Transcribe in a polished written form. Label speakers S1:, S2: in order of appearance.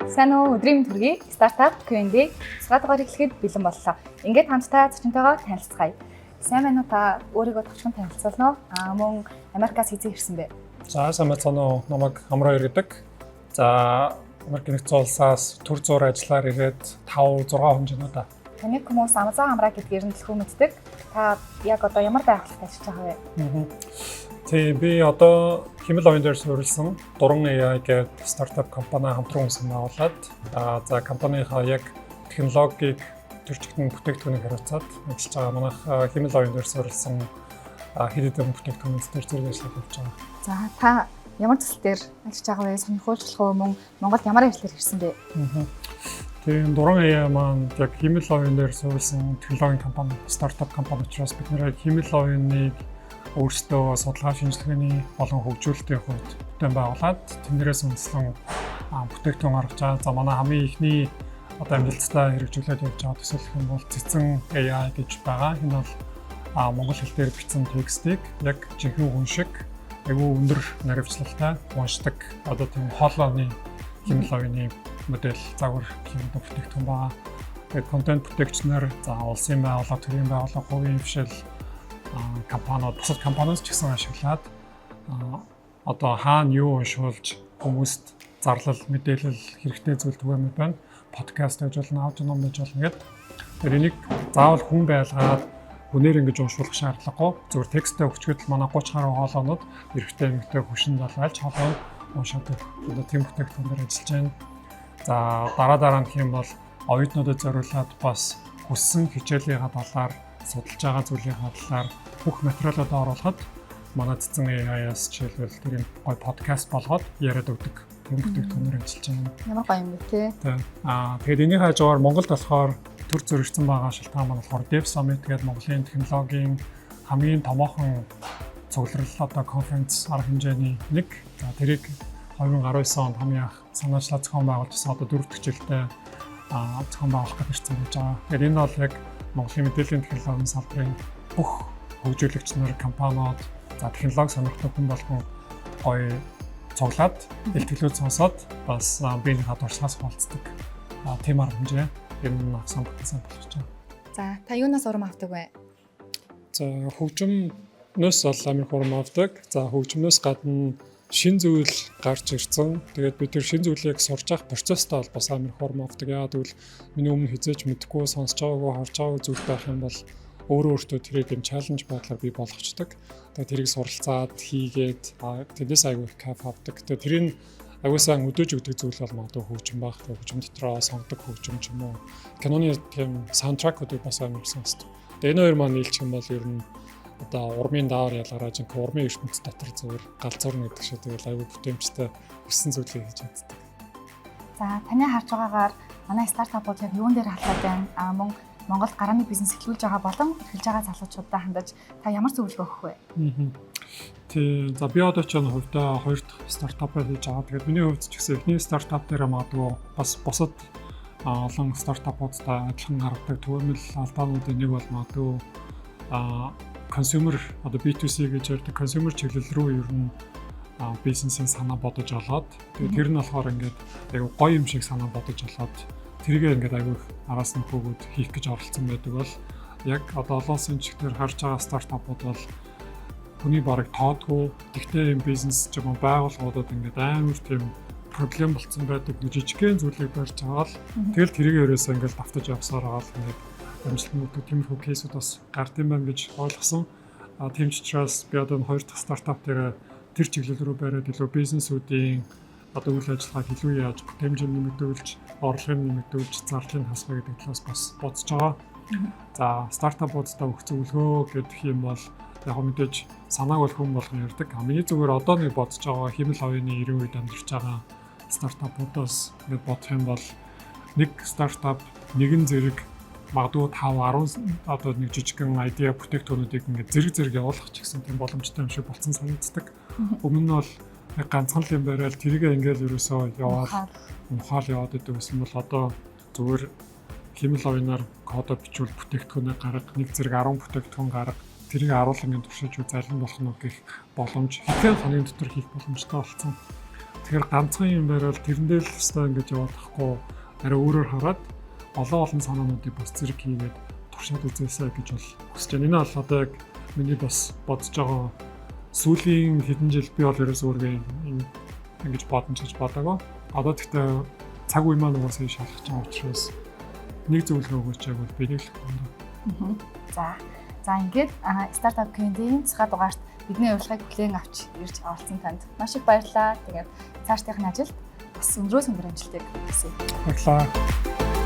S1: Сайн уу, өдрийн мэнд хүргэе. Startup Q&A 6 дугаар эхлэхэд бэлэн боллоо. Ингээд хамтдаа зочинтойгоо танилцгаая. Сайн байна уу, та өөрийгөө товчхон танилцуулна уу? Аа, мөн Америкаас хэзээ ирсэн бэ?
S2: За, сайн байцгаана уу. Намайг Амраа гэдэг. За, Америк Нэгдсэн Улсаас түр зуур ажиллаар ирээд 5 6 хүн жинүү да.
S1: Таныг хүмүүс Amazon Амраа гэдгээр нь дэлхүү мэддэг. Та яг одоо ямар байгууллагад ажиллаж байгаа вэ?
S2: Тийм, би одоо хиймэл оюун дээр суурилсан Дуран AI гэдэг стартап компани хамтран үүсгэн байгуулад, за, компанийнхаа яг технологиг төр чигтэн бүтээгдэхүүнийг хариуцаад ажиллаж байгаа. Манайх хиймэл оюун дээр суурилсан хэд хэдэн бүтээгдэхүүнүүд дээр зэрэг ажиллаж явж байгаа.
S1: За, та ямар төсөл дээр ажиллаж байгаа вэ? Сонирхолтой болох уу? Мөн Монголд ямар ажлаар ирсэн бэ?
S2: Тийм, Дуран AI маань яг хиймэл оюун дээр суурилсан технологийн компани, стартап компани учраас бид нэр хиймэл оюуныг өөрсдөө судалгаа шинжилгээний болон хөгжүүлэлтийн хувьд бүтээн байгуулад, тэндээс үндэслэн бүтээгдэхүүн гаргаж байгаа. За, манай хамгийн эхний одоо амжилттай хэрэгжүүлээд явж байгаа төсөл гэх юм бол Цэцэн AI гэж байгаа. Энэ бол монгол хэл дээр бичсэн текстийг яг жинхэнэ хүн шиг айгүй өндөр наривчлалтай уншдаг одоо тийм хоолойны хиймэл оюуны модель, загвар гэх юм, бүтээгдэхүүн байгаа. Тэгээд контент бүтээгч нар, за, улсын байгууллага, төрийн байгууллага, хувийн хвшил компаниуд, бусад компаниуд ч гэсэн ашиглаад одоо хаана юу уншуулж хүмүүст зарлал, мэдээлэл, хэрэгтэй зүйл түгээмэл байна. Подкаст байж болно, аудио ном байж болно гэдэг. Тэгэхээр энийг заавал хүн байлгаад хүнээр ингэж уншуулах шаардлагагүй. Зөвхөн текстээ өгчөөд л манай 30 гаруй хоолойнууд эрэгтэй, эмэгтэй, хөгшин, залуу аль ч хоолой уншаад одоо тийм бүтээгдэхүүн дээр ажиллаж байна. За, дараа дараа нь гэх юм бол оюутнуудад зориулаад бас хүссэн хичээлийнхаа талаар, судалж байгаа зүйлийнхаа талаар бүх материалуудаа оруулахад манай Цэцэн AI-аас жишээлбэл тэрийг гоё подкаст болгоод яриад өгдөг тийм бүтээгдэхүүнээр ажиллаж байна.
S1: Ямар гоё юм бэ, те.
S2: Тийм. Тэгээд энэний хажуугаар Монголд болохоор түр зуур ирсэн байгаа шалтгаан маань болохоор Dev Summit гэдэг Монголын технологийн хамгийн томоохон цугларал, одоо конференц арга хэмжээний нэг. За, тэрийг 2019 онд хамгийн анх санаачлаа зохион байгуулж, одоо дөрөв дэх жилдээ зохион байгуулах гэж ирсэн байж байгаа. Тэгэхээр энэ бол яг Монголын мэдээллийн технологийн салбарын бүх хөгжүүлэгч нар, компаниуд, за, технологи сонирхдаг хүн болгон гоё цуглаад, илтгэлүүд сонсоод, бас биенийхээ туршлагаас хуваалцдаг тийм арга хэмжээ ер нь авсан бүтээсэн болгож байгаа.
S1: За, та юунаас урам авдаг вэ?
S2: За, хөгжмнөөс бол амар их урам авдаг. За, хөгжмнөөс гадна шинэ зүйл гарч ирсэн. Тэгээд би тэр шинэ зүйлийг сурж авах процесстой бол бас амар их урам авдаг. Яагаад гэвэл миний өмнө хэзээ ч мэдэхгүй, сонсож байгаагүй, харж байгаагүй зүйл байх юм бол өөрөө өөртөө тэрийг юм challenge байдлаар бий болгочдөг. Тэгээд тэрийг суралцаад хийгээд тэндээс айгүй их кайф авдаг. Тэгээд тэрийг айгүй сайн өдөөж өгдөг зүйл бол магадгүй хөгжим байх. Тэгээд хөгжим дотроо сонгодог хөгжим ч юм уу. Киноны тийм soundtrack-уудыг бас амар их сонсдог. Тэгээд энэ хоёр маань нийлчих юм бол ер нь одоо урмын даавар ялгараа жинхэнэ урмын ертөнц дотор зүгээр галзуурна гэдэг шиг, тэгэл айгүй бүтээмжтэй хүссэн зүйлийг хийж чаддаг.
S1: За, таны харж байгаагаар манай стартапууд яг юун дээр халаад байна? А мөн Монголд гарааны бизнес эхлүүлж байгаа болон эрхэлж байгаа залуучуудад хандаж та ямар зөвлөгөө өгөх вэ?
S2: Тий, за, би одоо ч хувьдаа хоёр дахь стартапаа хийж байгаа. Тэгээд миний хувьд ч гэсэн эхний стартап дээр магадгүй бас бусад олон стартапуудтай адилхан гаргадаг түгээмэл алдаануудын нэг бол магадгүй consumer, одоо B2C гэж ярьдаг consumer чиглэл рүү ер нь бизнесийн санаа бодож олоод, тэгээд тэр нь болохоор ингээд айгүй гоё юм шиг санаа бодож олоод, тэргээ ингээд айгүй араас нь хөөгөөд хийх гэж оролцсон байдаг бол яг одоо олон улсын чигтэр харж байгаа стартапууд бол хүний бараг тоодгүй, тэгтээ юм бизнес ч юм уу байгууллагуудад ингээд амар тийм проблем болцсон байдаг нэг жижигхэн зүйлийг барьж аваад, тэгэл тэрийг ерөөсөө ингээд давтаж явсаар байгаа л ингээд амжилтанд тиймэрхүү case үүд бас гард юм байна гэж ойлгосон. А тийм ч учраас би одоо энэ хоёр дахь стартап дээр тэр чиглэл рүү бариад илүү бизнесүүдийн одоо үйл ажиллагааг илүү яаж бүтээмжийг нэмэгдүүлж, орлогыг нэмэгдүүлж, зарлалыг хасах гэдэг талаас бас бодож байгаа. За, стартапуудтай өгөх зөвлөгөө гэдэг юм бол яг мэдээж санааг бол хүн болгон ярьдаг. Миний зүгээр одоо нэг бодож байгаа, хиймэл оюуны 90 үед амьдарч байгаа стартапуудаас ингээд бодох юм бол нэг стартап нэгэн зэрэг магадгүй 5 10 одоо нэг жижигхэн idea бүтээгдэхүүнүүдийг ингээд зэрэг зэрэг явуулах ч гэсэн тийм боломжтой юм шиг болцсон санагддаг. Өмнө нь бол нэг ганцхан л юм бариад тэрийг ингээд ерөөсөө яваал ухаал яваад идэг гэсэн бол одоо зүгээр хиймэл оюунаар кодо бичвэл бүтээгдэхүүнээ гарга, нэг зэрэг 10 бүтээгдэхүүн гарга, тэрийг аруулан туршиж залин болох нь гэх боломж хэдхэн хоногийн дотор хийх боломжтой болсон. Тэгэхээр ганцхан юм бариад тэрэндээ л өстой ингэж явуулахгүй, арай өөрөөр хараад олон олон санаануудыг бас зэрэг хийгээд туршаад үзээсэй гэж бол хүсэж байна. Энэ бол одоо яг миний бас бодож байгаа, сүүлийн хэдэн жил би бол ерөөсөө өөрийгөө ингэж бодно ч гэж бодоагүй. Одоо тэгтээ цаг үе маань угаасаа шалгаж байгаа учраас нэг зөвлөгөө өгөөч яг бол би нэг л хүндэ.
S1: За. За, ингээд Startup Q&A-ийн цагаан дугаарт бидний урилгыг хүлээн авч ирж оролцсон танд маш их баярлалаа. Тэгээд цаашдынх нь ажилд бас өндрөөс өндөр амжилтыг хүсье.
S2: Баярлалаа.